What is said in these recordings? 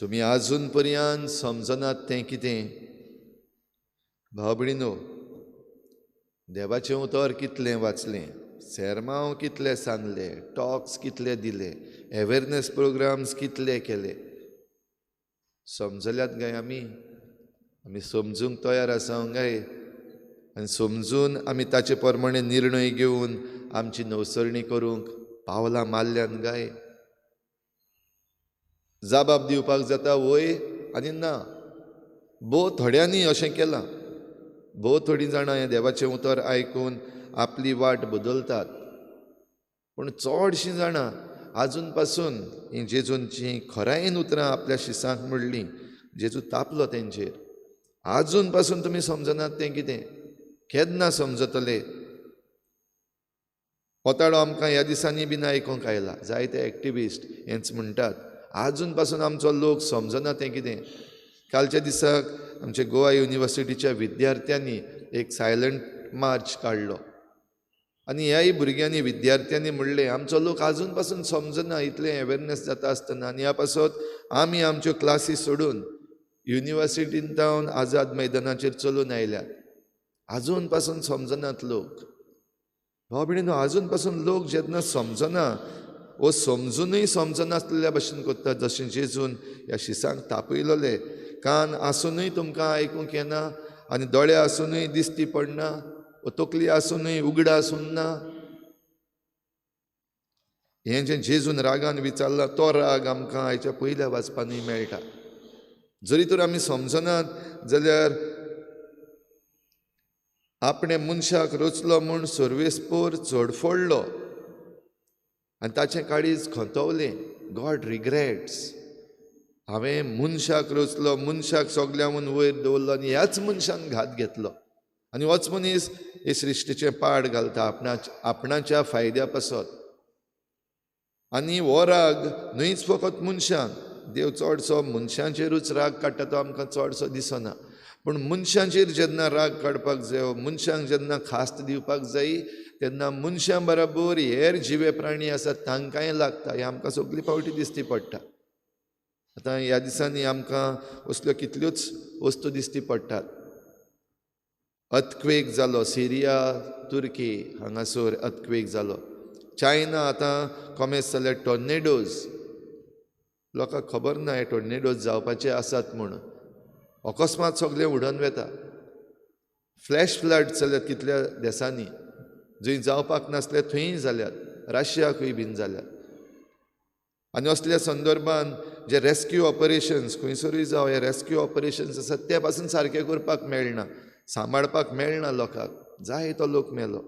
तुमी आजून पर्यंत समजनात तें कितें? भाव भयणीनो, देवाचें उतर कितलें वाचलें, सेरमांव कितले सांगले, टॉक्स कितले दिले, एवेरनस प्रोग्राम्स कितले केले, समजल्यात काय आमी? आमी समजूंक तयार आसा काय? आनी समजून आमी ताचे प्रमाणे निर्णय घेवन आमची नवसरणी करूंक पावलां मारल्यान काय? जाबाब दिवपाक जाता वय आनी ना. भोव थोड्यांनी अशें केलां. भोव थोडीं जाणां हें देवाचें उतर आयकून आपली वाट बदलतात, पूण चडशीं जाणां आजून पासून हीं जेजूंचीं खरायेन उतरां आपल्या शिसांक म्हणलीं. जेजू तापलो तेंचेर. आजून पासून तुमी समजनात तें कितें? केन्ना समजतले? ओताडो आमकां ह्या दिसांनी बीन आयकूंक आयला. जायते एक्टिविस्ट हेंच म्हणटात, आजून पासून आमचो लोक समजना तें कितें. कालच्या दिसाक आमच्या गोवा युनिवर्सिटीच्या विद्यार्थ्यांनी एक सायलंट मार्च काडलो आनी ह्याय भुरग्यांनी विद्यार्थ्यांनी म्हणलें, आमचो लोक आजून पासून समजना इतलें एवेरनस जाता आसतना, आनी ह्या पासत आमी आमच्यो क्लासी सोडून युनिवर्सिटींत जावन आझाद मैदानाचेर चलून आयल्यात. आजून पासून समजनात लोक. भाव भयणीनो, आजून पासून लोक जेन्ना समजना वो समजुनूय समजनासलेल्या भशेन करता, जशें जेजून ह्या शिसांक तापयलोले, कान आसुनूय तुमकां आयकूंक येना आनी दोळे आसुनूय दिश्टी पडना, वो तकली आसुनूय उगडास उरना. हें जें जेजून रागान विचारलां तो राग आमकां आयच्या पयल्या वाचपानूय मेळटा. जरी तर आमी समजनात जाल्यार आपणें मनशाक रचलो म्हूण सर्वेस्पोर चडफडलो आनी ताचें काळीज खंतवलें. गॉड रिग्रेट्स, हांवें मनशाक रचलो, मनशाक सगल्याहून वयर दवरलो आनी ह्याच मनशान घात घेतलो आनी होच मनीस हे सृश्टीचें पाड घालता आपणाच्या फायद्या पासत. आनी हो राग न्हयच फकत मनशांक, देव चडसो मनशांचेरूच राग काडटा तो आमकां चडसो दिसना, पूण मनशांचेर जेन्ना राग काडपाक जाय, मनशांक जेन्ना खास्त दिवपाक जाय तेन्ना मनशां बराबर हेर जिवे प्राणी आसात तांकांय लागता. हें आमकां सगली फावटी दिश्टी पडटा. आतां ह्या दिसांनी आमकां असल्यो कितल्योच वस्तू दिश्टी पडटात. अर्थक्वेक जालो सिरिया, तुर्की हांगासर अर्थक्वेक जालो. चायना आतां कोमेस जाल्यार टॉर्नेडोज, लोकांक खबर ना हे टॉर्नेडोज जावपाचे आसात म्हूण, अकस्मात सगळें उडोवन वता. फ्लॅश फ्लड जाल्यात कितल्या देसांनी, जंय जावपाक नासले थंय जाल्यात, रशियाकूय बीन जाल्यात. आनी असल्या संदर्भान जे रेस्क्यू ऑपरेशन्स खंयसरूय जावं, हे रेस्क्यू ऑपरेशन्स आसात ते पासून सारके करपाक मेळना, सांबाळपाक मेळना लोकांक, जाय तो लोक मेलो.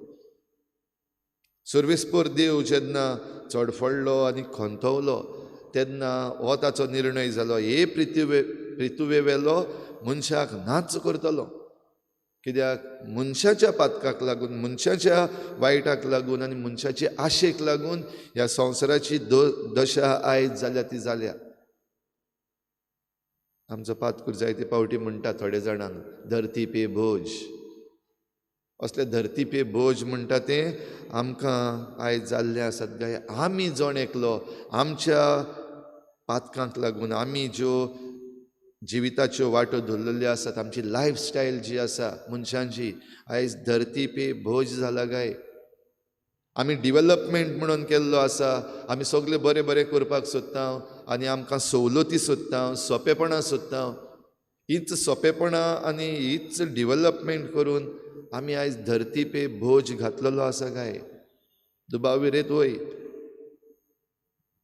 सर्वेस्पोर देव जेन्ना चडफडलो आनी खंतवलो तेन्ना हो ताचो निर्णय जालो, हे पृथ्वे वेलो मनशाक नाच करतलो. कित्याक मनशाच्या पातकाक लागून, मनशाच्या वायटाक लागून आनी मनशाचे आशेक लागून ह्या संवसाराची दशा आयज जाल्या ती जाल्या. आमचो पातकूर जायते फावटी म्हणटा थोडे जाणांक धरती पे भोज, असले धरती पे भोज म्हणटा तें आमकां आयज जाल्लें आसात काय. आमी जण एकलो आमच्या पातकांक लागून आमी ज्यो जिविताच्यो वाटो धरलेल्यो आसात, आमची लायफस्टायल जी आसा मनशांची आयज धरती पे भोज जाला काय. आमी डिवलपमेंट म्हणून केल्लो आसा, आमी सगळें बरें बरें करपाक सोदता आनी आमकां सवलती सोदता, सोंपेपणां सोदता. हीच सोंपेपणां आनी हीच डिवलपमेंट करून आमी आयज धरती पे भोज घातलेलो आसा काय, दुबाव विरेत वय.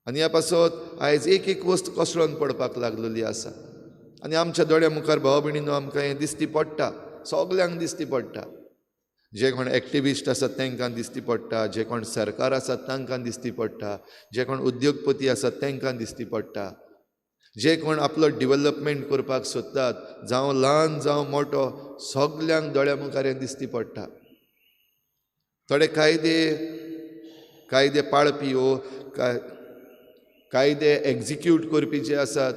आनी ह्या पासत आयज एक एक वस्त कोसळोन पडपाक लागलेली आसा आनी आमच्या दोळ्या मुखार भाव भयणीनो आमकां हें दिश्टी पडटा, सगल्यांक दिश्टी पडटा. जे कोण एक्टिविस्ट आसात तांकां दिश्टी पडटा, जे कोण सरकार आसात तांकां दिश्टी पडटा, जे कोण उद्योगपती आसात तांकां दिश्टी पडटा, जे कोण आपलो डिवलपमेंट करपाक सोदतात, जावं ल्हान जावं मोटो, सगल्यांक दोळ्या मुखार हें दिश्टी पडटा. थोडे कायदे पाळपी वो कायदे एक्जिक्यूट करपी जे आसात,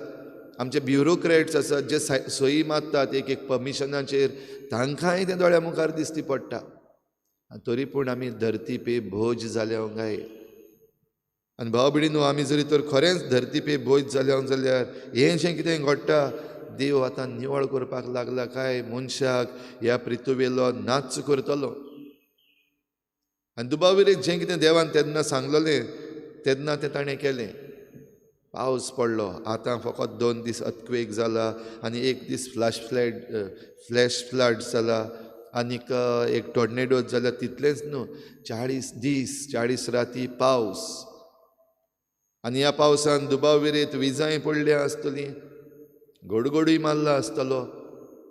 आमचे ब्युरोक्रेट्स आसात जे सही मारतात एक एक परमिशनाचेर, तांकांय तें दोळ्या मुखार दिश्टी पडटा. तरी पूण आमी धरती पे भोज जाल्या काय. आनी भाव भयणीनो, आमी जरी तर खरेंच धरती पे बोज जाल्या जाल्यार हें जें कितें घडटा, देव आतां निवळ करपाक लागला काय मनशाक ह्या पृथ्वीवेलो नाच करतलो. आनी दुबाविरेक जें कितें देवान तेन्ना सांगलेलें तेन्ना तें ताणें केलें. पावस पडलो, आतां फकत 2 दीस अर्थक्वेक जाला आनी 1 दीस फ्लॅश फ्लड जाला आनीक एक टॉर्नेडो जाला, तितलेंच न्हू, 40 दीस 40 राती पावस. आनी ह्या पावसान दुबाविरेत विजांय पडल्या आसतली, गडगडूय मारला आसतलो,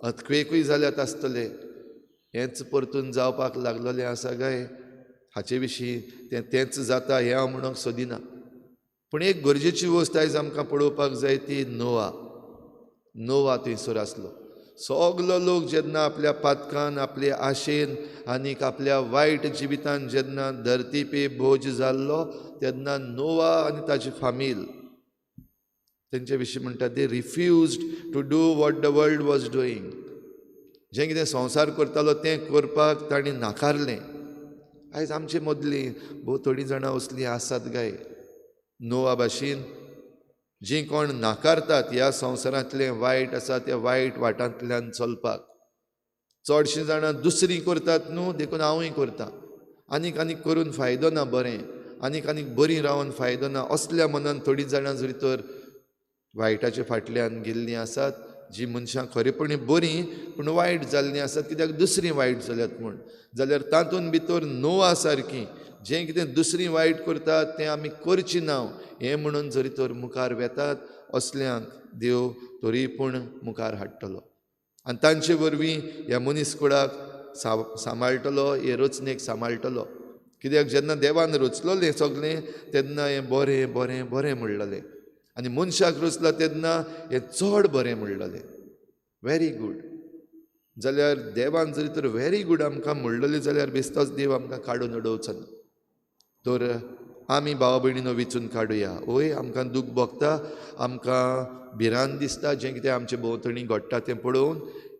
अर्थक्वेकूय जाल्यात आसतले. हेंच परतून जावपाक लागलेलें आसा काय हाचे विशीं तें तेंच जाता हें हांव म्हणूंक सोदिना. पूण एक गरजेची वस्त आयज आमकां पळोवपाक जाय, ती नोवा. नोवा थंयसर आसलो. सगलो लोक जेन्ना आपल्या पातकान, आपले आशेन आनीक आपल्या वायट जिवितान जेन्ना धरती पे बोज जाल्लो तेन्ना नोवा आनी ताजी फामील तेंचे विशीं म्हणटा, they refused to do what the world was doing. जें कितें संवसार करतालो तें करपाक तांणी नाकारलें. आयज आमचे मदलीं भोव थोडीं जाणां असलीं आसात काय नोवा भाशेन, जीं कोण नाकारतात ह्या संवसारांतलें वायट आसा त्या वायट वाटांतल्यान चलपाक. चडशीं जाणां दुसरीं करतात न्हू, देखून हांवूय करतां. आनीक आनीक करून फायदो ना, बरें आनीक आनीक बरीं रावन फायदो ना, असल्या मनान थोडीं जाणां जरी तर वायटाच्या फाटल्यान गेल्लीं आसात, जी मनशां खरेपणी बरीं पूण वायट जाल्लीं आसात कित्याक दुसरीं वायट जाल्यात म्हूण. जाल्यार तातूंत भितर नोवा सारकीं जें कितें दुसरीं वायट करतात तें आमी करचीं ना हें म्हणून जरी तर मुखार वेतात, असल्यांक देव तरी पूण मुखार हाडटलो आनी तांचे वरवीं ह्या मनीस कुळाक सांबाळटलो, हे रचणेक सांबाळटलो. कित्याक जेन्ना देवान रचलोलें सगळें तेन्ना हें बरें बरें बरें म्हणलेलें, आनी मनशाक रचला तेन्ना हें चड बरें म्हणलेलें, व्हेरी गूड. जाल्यार देवान जरी तर व्हेरी गूड आमकां म्हणलेलें जाल्यार बेस्तोच देव आमकां काडून उडोवचो ना. तर आमी भावा भयणीनो विचून काडुया. वय आमकां दूख भोगता, आमकां भिरांत दिसता जें कितें आमचे भोंवतणी घडटा तें पळोवन,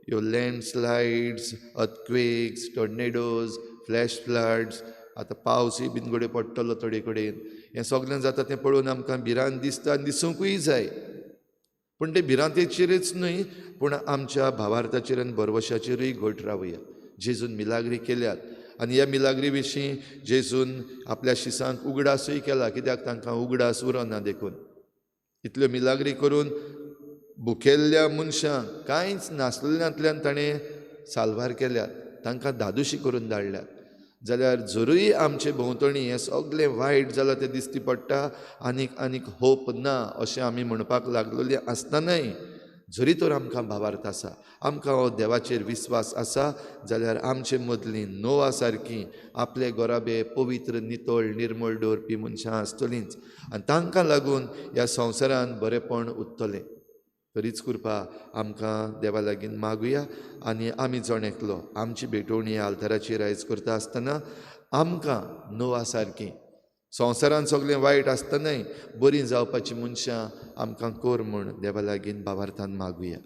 ह्यो landslides, earthquakes, tornadoes, flash floods, आतां पावसूय बीन घडये पडटलो थोडे कडेन, हें सगळें जाता तें पळोवन आमकां भिरांत दिसता आनी दिसूंकूय जाय. पूण ते भिरांतेचेरच न्हय, पूण आमच्या भावार्थाचेर आनी भरवशाचेरूय घट रावया. जेजून मिलाग्री केल्यात आनी ह्या मिलाग्री विशीं जेजून आपल्या शिसांक उगडासूय केला, कित्याक तांकां उगडास उरना देखून. इतल्यो मिलाग्री करून भुकेल्ल्या मनशांक कांयच नासलेल्यांतल्यान ताणें साल्वार केल्यात, तांकां धादोशी करून धाडल्यात. जाल्यार जरूय आमचे भोंवतणी हें सगळें वायट जालां तें दिसती पडटा, आनीक आनीक होप ना अशें आमी म्हणपाक लागलेली आसतनाय जरी तर आमकां भावार्थ आसा, आमकां हो देवाचेर विस्वास आसा, जाल्यार आमचे मदलीं नोवा सारकीं आपले गोराबे पवित्र, नितळ, निर्मळ दवरपी मनशां आसतलींच आनी तांकां लागून ह्या संवसारांत बरेंपण उरतलें. तरीच कृपा आमकां देवा लागीं मागुया आनी आमी जण एकलो आमची भेटवणी आल्ताराचेर आयज करता आसतना आमकां नोवा सारकीं संवसारांत सगळें वायट आसतनाय बरीं जावपाचीं मनशां आमकां कर म्हूण देवा लागीं भावार्थान मागुया.